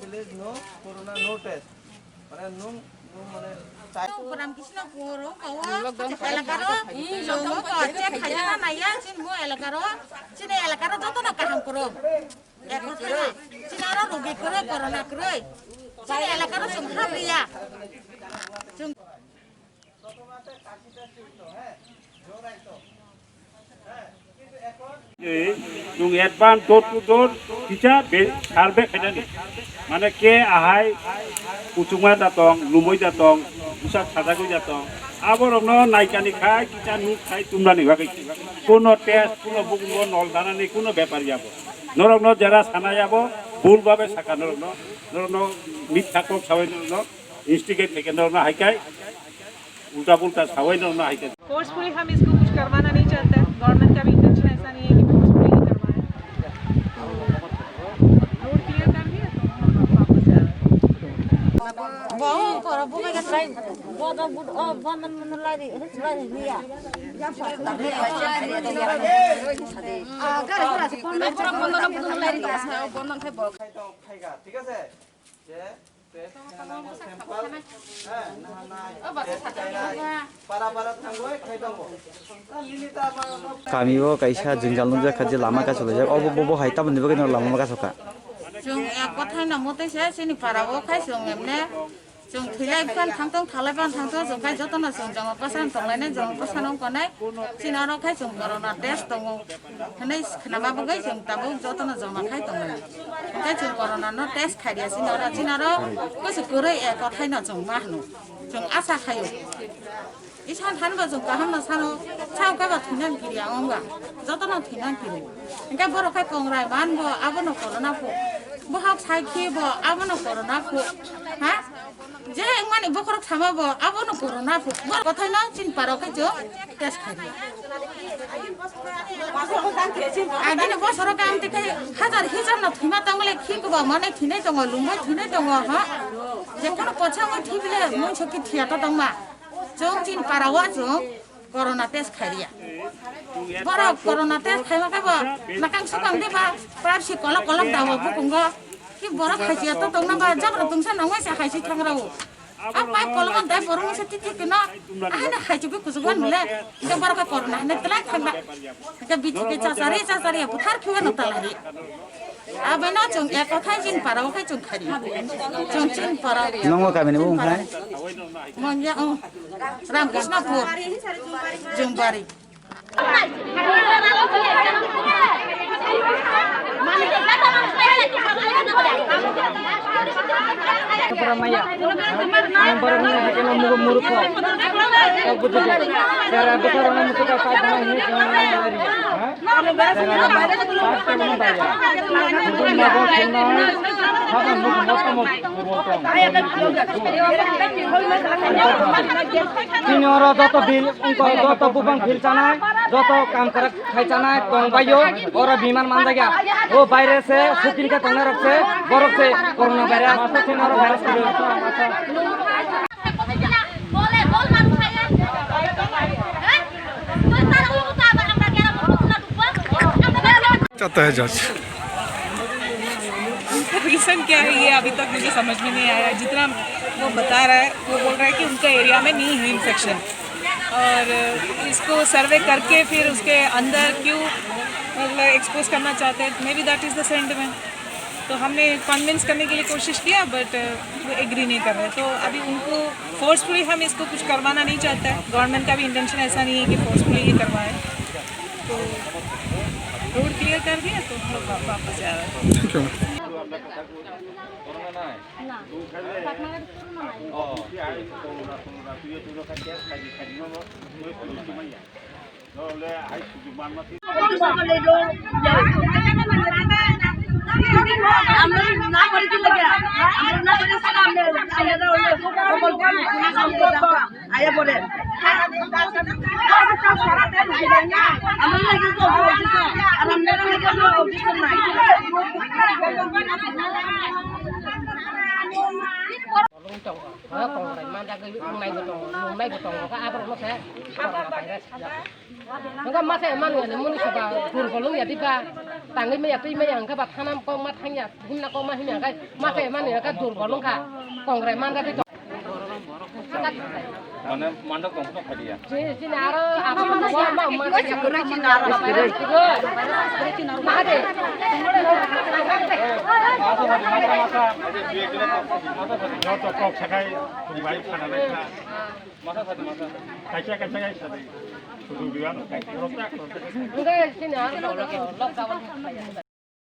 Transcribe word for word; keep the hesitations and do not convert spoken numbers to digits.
Village no corona, no test. Mane nung, nung mane chai- Ram Krishna poro kawa, lockdown elakaro, lockdown chini mo elakaro, chini elakaro joto no kaham koro. Ekor tara, chini aro rogi koro, corona koro. Chini elakaro chwng hapriya. Chwng Ei, chwng advance door to door kisa be-, survey khainani. Mane ke ahai kuchukma da tong, lumui da tong, bwsak sajagwi da tong. Aborokno naikani khai kisa nuk khai tumnani bagwi. Kuno test, kuno bukungo nol danani kuno bepar yabo. Norokno jera sana yabo, bhul babe saka norokno, norokno mitha kok sawi norokno instigate khaikhe norokno haikai. उल्टा पुल्टा सवाई ना, ना है क्या? फोर्सफुली हम इसको कुछ करवाना नहीं चाहते हैं। गवर्नमेंट का भी इंटेंशन ऐसा नहीं है कि फोर्सफुली ही करवाएं। तो रोड क्लियर कर दिया तो हम वापस जा रहे हैं। Bo, koro, bo, kaya try. Bo, da, bu, oh, bo, man, man, lari, lari, niya. Ah, gari, gari, bondo, bondo, bondo, lari, niya. খাই দাও, খাইগা, ঠিক আছে? যে Kami o kaisa jwngjal nukjak kha, je lama kasu laijak, obo bobo hai tamoni bagwi no lama ma kasu kha. Chwng ek kothai no mwtwi se chini para o khai chwng emne chwng thwilai phan thang tong, thalai phan thang tong, chwng khai jotono chwng joma bwsa tong lainai, joma bwsa no wng konai. Chini oro khai chwng corona test tongo. Hwnwi khwnama bagwi chwng tabuk jotono joma khai tongo. Hwnkhe chwng corona no test khai dia chini oro, chini oro kusu kwrwi ek kothai no chwng ma hwno. Chwng asa khaio. Isan than bo chwng kaham no sano, sao khe ba thwinan kiri ang wngba. Jotono thwinan kiri. Hwnkhe borok khai kongrai man bo abono corona pho. Bohok sai khi bo abono corona pho. Ha? Je wngmani bokhorok sama bo, abono corona pho. Bor kothai no chin paro khe jo test khai. Agini bosoro kam te khai hajar hijar no thima tongole khi ko ba mane thinai tongo, lumbai thinai tongo, ha? Je kono pocha mo thibile mun chokki thiya to tongma. Chwng chin para wa chwng. Corona test khaiya. Borok corona test khaima khe bo nakang sukang de ba, prap si kolok kolok dawa bukungo. Ki borok khaiya to tongna ba jabra tungsa nangwai se khaisi thangrao. A pai kolok dai borok se titi kena. Ahana khaisi bi kusugan mule. Ke borok corona hane telai thangna. Ke bithi ke chasari chasari buthar khiwa no talari. Abeno chwng ek kothai chin para o khai chwng khari. Chwng chin para. Nongo kamini mung khai? Mangya, oh. Ramkrishna Pur. Jumbari. Yang baru mulai bikin mulut mulut kok. Kau betul. Cara besar orang musuh kau kau jangan ini jangan lari. Chini oro joto bil, joto bubang bil chanai, joto kam karak khai chanai, tong baio, oro biman manjak ya. O baire se, sutin khe tongnai rok se, borok se, corona virus, chini oro virus kwrwi. चाहता है जज। रीजन क्या है, ये अभी तक मुझे समझ में नहीं आया। जितना वो बता रहा है, वो बोल रहा है कि उनका एरिया में नहीं है इन्फेक्शन, और इसको सर्वे करके फिर उसके अंदर क्यों, मतलब, एक्सपोज करना चाहते हैं, maybe that is the sentiment। तो हमने कन्विंस करने के लिए कोशिश किया, बट वो एग्री नहीं कर रहे। तो अभी उनको फोर्सफुली हम इसको कुछ करवाना नहीं चाहते हैं। गवर्नमेंट का भी इंटेंशन ऐसा नहीं है कि फोर्सफुली ये करवाए। तो रोड क्लियर कर दिया, तो हम लोग वा-, वापस जा रहे हैं। Thank you. Bolong tongo, ha, kongrai mandagwi wngnai bo tongo, nungnai bo tongo, kha aborokno se corona virus. Wngkha masa emang ya, muni soba dur bolong ya diba? Tangwi maya, twi maya, hwnkhe ba thana kok ma thangya, himna kok ma himya, hwnkhe ma khe mani hwnkhe durbol wngkha, kongrai man gati. Mane mandok tong phano phadiya. Chini, chini aro, aro ma, ma, ma, ma, ma, ma, de. Masa, masa, masa, masa, masa, masa. Joto kok sakai, tungbai, khana lai kha. Masa, masa, masa. Kaisa, kaisa, kaisa de. Sudu biwan, kaisa, rok tak, rok tak. Enggak, sini harus lockdown.